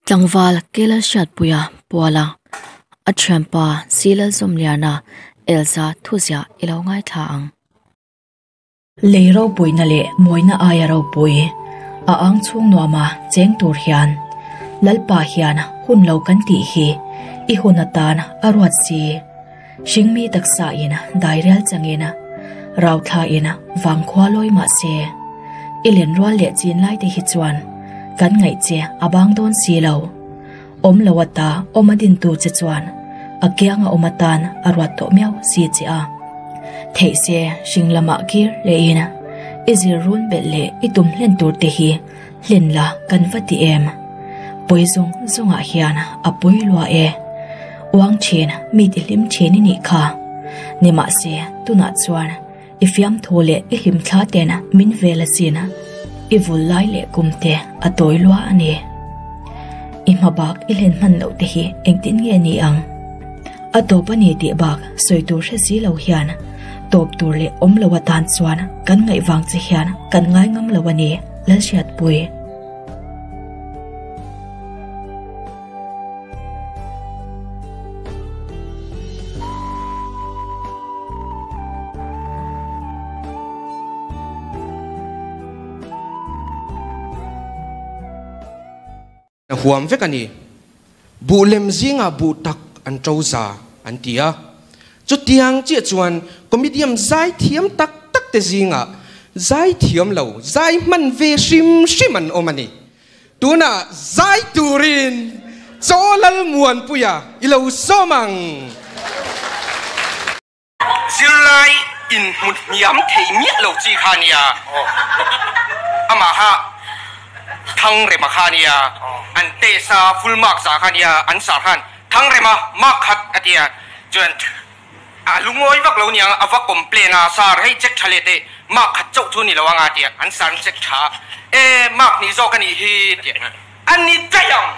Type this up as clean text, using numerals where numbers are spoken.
Tlangval Kela Hriatpuia Puala a thianpa Sila Zawmliana Elza thuziah i lo ngaithla ang. Lei ropuina leh mawina aia ropui a ang chhung nuama cheng tur hian Lalpa hian hun lo kan tih hi i hun atan a ruat si. Hringmi taksa in dairial changin rauthla in vangkhua lawi mah se i lenrual leh chin lai te hi chuan kan ngaih che a bang dawn si lo. Awm lo ata awm a dintu che chuan a kianga awm atan a ruat tawh miau si che a. Theih se hring lamah kir lehin i zir run belh leh i tum hlen tur te hi hlen la kan va ti em. Pawi zawng zawngah hian a pawi lua e. Uang thin mi ti hlim thin i nih kha. Nimahse tunah chuan I fiamthu leh i hlimthla ten min vel asin. I vul lai leh kum te a tawi lua a ni. I hma bak i hlen hman loh te hi engtin nge ni ang? A tawp a ni tih bak sawi tur hre si lo hian tawp tur leh awm lo atan chuan kan ngaih vang che hian kan ngai ngam lo a ni, Lalhriatpui. Huam vek a ni. Buh lem zingah buh tak an to za an ti a. Chutiang chiah chuan comedian zai thiam tak tak te zingah zai thiam lo, zai hman ve hrim hrim an awm a ni. Tunah zai turin Chaw Lalmuanpuia i lo sawm ang. Zirlai inhmu hniam thei miah lo chi kha nia, amaha Thangrema kha nia, an test a full mark zah kha nia, an sar khan Thangrema mark khat a tia chuan A lungawi vak lo niang a va complain a, Sir, hei check tha leh teh, mark khat chauh chu ni lo anga tia an sir an check tha a, E, mark hnih zawk a nih hi tia, A ni daih ang!